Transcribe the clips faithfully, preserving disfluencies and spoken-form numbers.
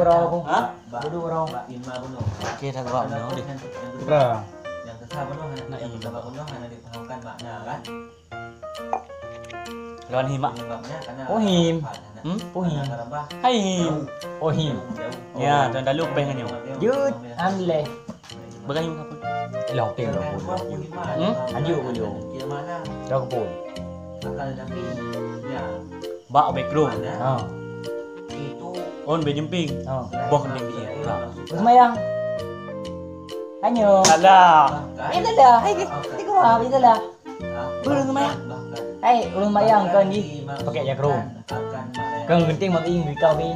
Bro, ha? Bodoh bro. Oke, dah gua benar deh. Bro. Nak iya, Bro. Lawan Hima. Ohim. Hmm? Ohim. Hai Him. Ohim. Ya, tuan dalu peng nyoe. Jut, alhamdulillah. Bagaimana pun. Lah, oke lah pun. Hmm? Lanjut pun jom. Dah ke pun. Bak background. Ha. On bejemping. Ha. Boh tinggi. Ha. Semayang. Hanya. Alah. Ini dah. Hai, tiga wah, ini dah. Ureueng seumayang. Hai, ureueng seumayang kon jih pakai jakrum. Kon geunteng bagi bikau bi.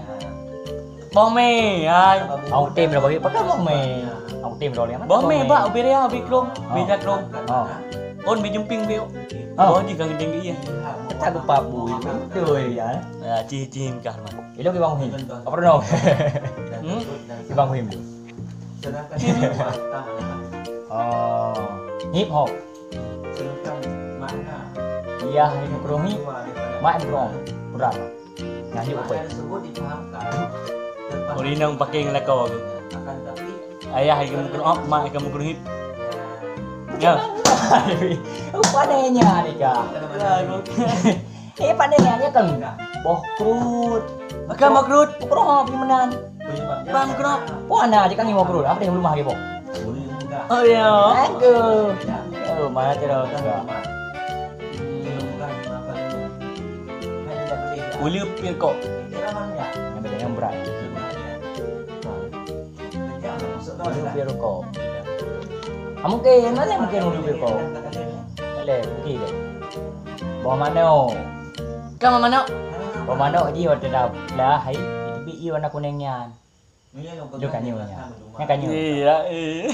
Boh mè, hai. Au tem dah bagi pakai boh mè. Au tem dah liang. Boh mè bak ubé ria, ubé krom, ubé jakrum. Ha. On bi jumping bi. Ha. Boh jih kon geunteng bi ya. Tak lupa bu. Betul ya. Ya, cih cih kah man. Ilo ki Bang Him. Apa no? Hmm? Ki Bang Him tu. Oh, hip hop. Iya, hip hop. Mak hip hop. Berat. Nganjuk apa? Uri nang pakai ngelakau tu. Ayah ikam mukron hop, mak ikam mukron hip. Ya. Rupanya nya ni kah. Eh, pandai nya dia kan. Boh krut. Bukan boh krut. Boh krut hop ni menan. Bang krut. Boh ana je kan ni boh krut. Apa dia rumah ke boh? Oh ya. Aku. Oh, mana tu dah. Ulu pil kok. Yang beda yang berat. Ulu pil kok. Ah, mungkin, mana mungkin ulu pil kok? Boleh, mungkin deh. Boh manok. Kamu manok? Boh manok ji watèe dah lah, hai, itu bi i warna kuning nyan. Jom kanyu nya. Nya kanyu. Iya, eh.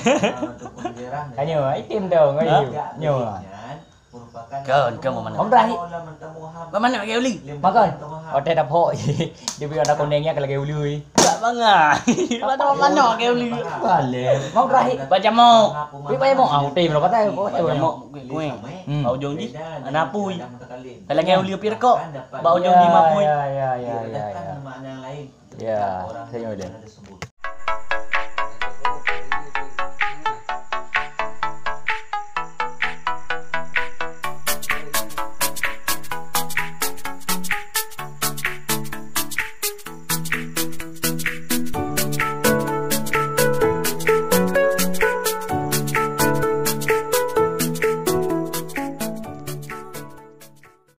Kanyu, item tu, kanyu. Nyo. Kon, kon mau mana? Bang Rahim. Bang mana pakai uli? Makan. Watèe dah phok. Dia beri warna kuning nya ke lagi ulu. Tak bangai. Mana mana pakai uli? Balik. Bang Rahim. Baca mau. Beri baca mau. Ah, utai berapa tahu? Baca mau. Kue. Hmm. Bau jong di. Napui. Kalau lagi uli pir kok. Bau jong di mapui. Ya, ya, ya, ya, ya. Ya, saya boleh.